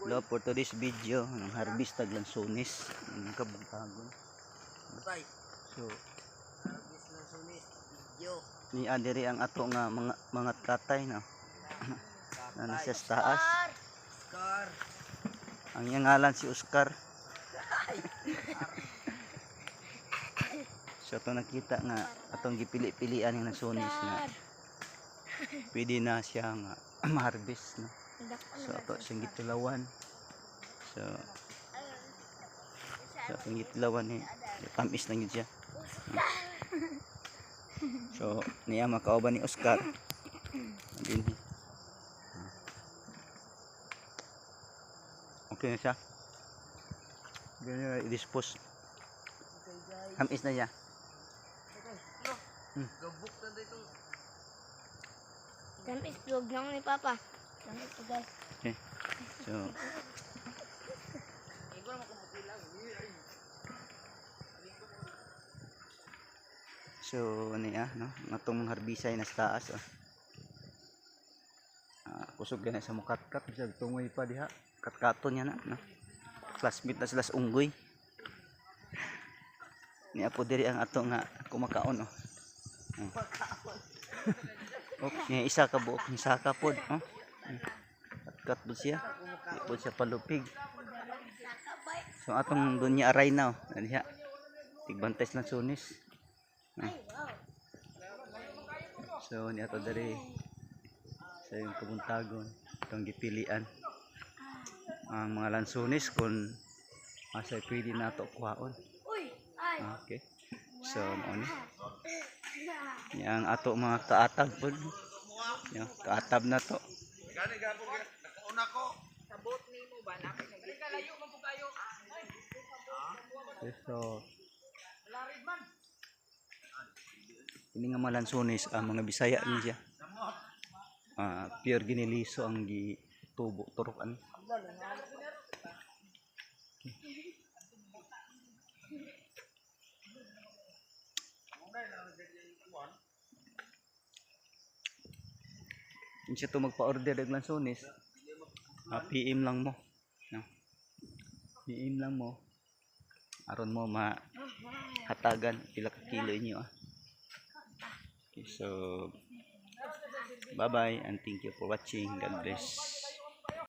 Hello, for today's video ng harvest tag lansones ng kabuntagon. Tay, So harvest lansones video. Ni adiri ang ato nga mga katay, no, na nasa sa taas. Scar. Ang iyang ngalan si Oscar. So ato nakita nga atong gipili-pilian ng lansones nga pwede na siya nga ma-harvest, no. So ato siyang gitulawan. So sa atong gitulawan ni tamis lang yun siya. So niya makauban ni Oscar din. Okay na siya. Ganyan na i-dispose. Okay, guys. Tamis na siya. Okay. No. Gabuk na dito. Tamis vlog lang ni Papa. Tamis po, guys. Okay. So Ikaw naman kumukilang. So niya, no, atong harbisay na sa taas, oh. Ah, kusog na sa mukatkat bisag tungoy pa diha. Katkaton niya na, no. Classmate na sila sa unggoy. Niya po diri ang ato nga kumakaon, oh. Oh. Oh, niya isa ka buok, isa ka pod, oh. Katkat po siya. Di po siya palupig. So atong dunya aray na, oh. Diha. Tigbantay sa lansones. So niya to diri sa yung kabuntagon itong gipilian ang mga lansones kung asa pwede nato kuhaon. Uy! Ay! Okay. So mao ni. Niya ang ato mga kaatag pod. Ya, kaatab na to. Okay, so ini nga mga lansones ang mga Bisaya ni siya. Ah, pure giniliso ang gitubo turukan. Kung siya to magpa-order og lansones, ah, PM lang mo. No? PM lang mo. Aron mo mahatagan pila ka kilo inyo, ah. Okay, so bye bye and thank you for watching. God bless.